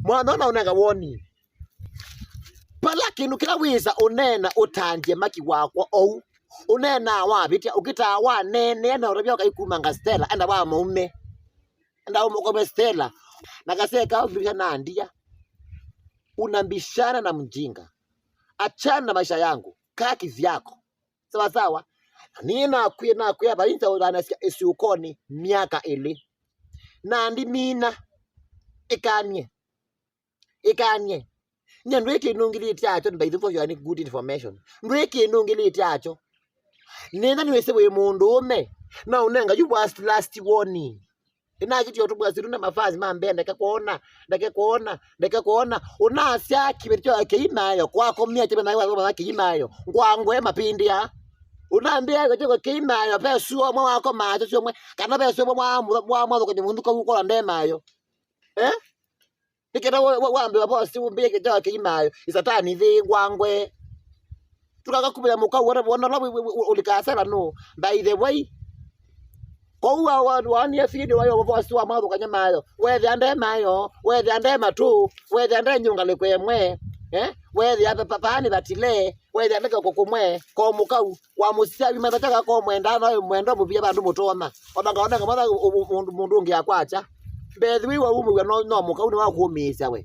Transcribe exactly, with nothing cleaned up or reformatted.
Mwana ũna ũnenga woni. Pala kĩndũ kĩla wĩsa ũneena ũtandie maki wakwa ou. Ũneenaa wavĩtya, ũkĩtaa waneenea na ũtavya ũkaikumanga Stella, enda wa maume. Enda ũmũkome Stella. Na kaseka mbisha na ndia. Unambishana na mjinga. Achana na maisha yangu. Kaa kivyako. Sawa sawa. Na niĩ nakwie, nakwie, vainza ũthanasya ĩsyũkonĩ myaka ĩlĩ. Na ndimina. Ĩkanie. Ĩkanie. Nye ndwĩ kĩndũ ngilĩte acho, by the way, for your good information. Ndwĩ kĩndũ ngilĩte acho. Nĩna nĩwĩsĩ wĩ mũndũũme. No ũnenga yu was last warning. Ĩnakĩtie ũtũmwa situ na mafans ma mbee, ndeke kwona, ndeke kwona, ndeke kwona. Ũnasya kĩveti kya kĩimayo, kwakomia kĩveti nayo, wathoma kĩimayo. Ngwangwe mapindĩa. Ũnambĩa kĩveti kya kĩimayo, ve suo mwe wako macho suo mwe, kana ve suo mwe mwa mwa mwa kwenye mundu kwa ukola ndemayo. Eh? Nĩkenda wambe wa boss ũmbĩe kĩkyawa kĩimayo, ĩsatani thĩ ngwangwe. Tũkaka kumĩla mũka wona wona la ũlikasela no. By the way, kwa uwa wani afidi wa yo boss wa mathukanya mayo. Wethĩa nde mayo, wethĩa nde matu, wethĩa nde nyunga likwe mwe. Eh? Wethĩa paani batile, wethĩa nde koko kumwe, ko mukau. Wa mũsyavi mathataka ko mwenda na mwenda mũvia vandu mũtoma. Ona ngaona ngamotha mũndũ ũngĩ akwakya. Mbethi wĩ waumĩw'a no no mũkau nĩ wakũmĩĩsya we.